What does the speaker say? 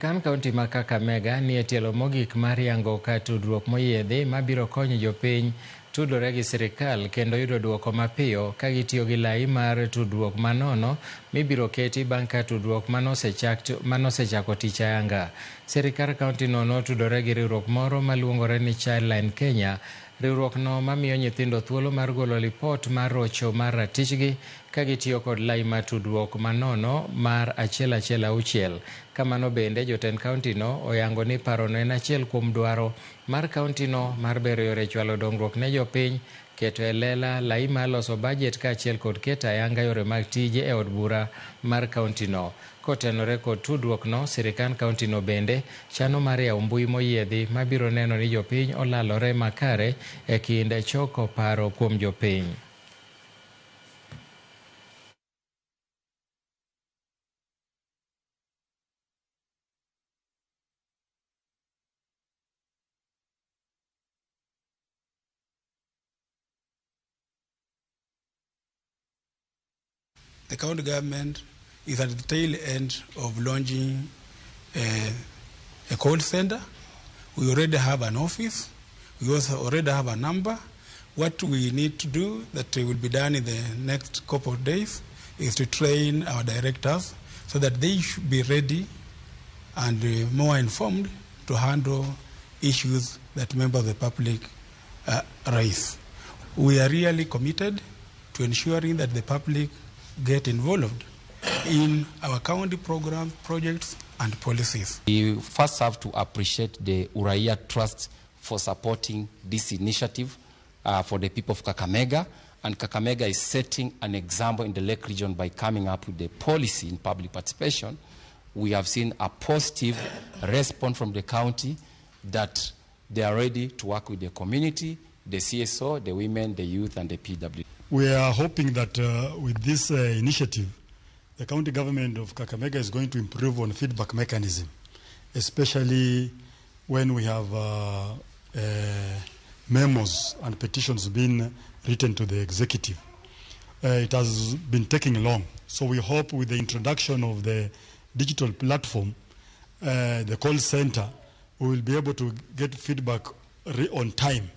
Kan kaunti ma Kakamega nie tielo mogik mar yango ka tudruok moyiedhi mabiro konyo jopiny tudore gi sirikal kendo yudo duoko mapiyo ka gitiyo gi lai mar tudruok manono mibiro keti bang' ka tudruok manosechako tich ayanga. Sirikal kaunti no notudore gi riwruok moro maluongore ni Childline Kenya. Riwruok no mamiyo nyithindo thuolo mar golo lipot mar rocho mar ratichgi ka gitiyo kod lai mar tudruok manono mar 116. Kamano bende jotend kaunti no oyango ni parono en achiel kuom dwaro mar kaunti no mar bero yore chwalo dongruok ne jopiny, keto e lela lai mar loso bajet kaachiel kod keto ayanga yore mag tije e od bura mar kaunti no. Kotenore kod tudruok no, sirikand kaunti no bende chano mar yawo mbui moyiedhi mabiro neno ni jopiny olalore makare e kind choko paro kuom jopiny. The county government is at the tail end of launching a call center. We already have an office. We also already have a number. What we need to do that will be done in the next couple of days is to train our directors so that they should be ready and more informed to handle issues that members of the public raise. We are really committed to ensuring that the public get involved in our county programs, projects, and policies. We first have to appreciate the Uraia Trust for supporting this initiative for the people of Kakamega. And Kakamega is setting an example in the Lake region by coming up with a policy in public participation. We have seen a positive response from the county that they are ready to work with the community, the CSO, the women, the youth, and the PW. We are hoping that with this initiative, the county government of Kakamega is going to improve on feedback mechanism, especially when we have memos and petitions being written to the executive. It has been taking long, so we hope with the introduction of the digital platform, the call center, we will be able to get feedback on time.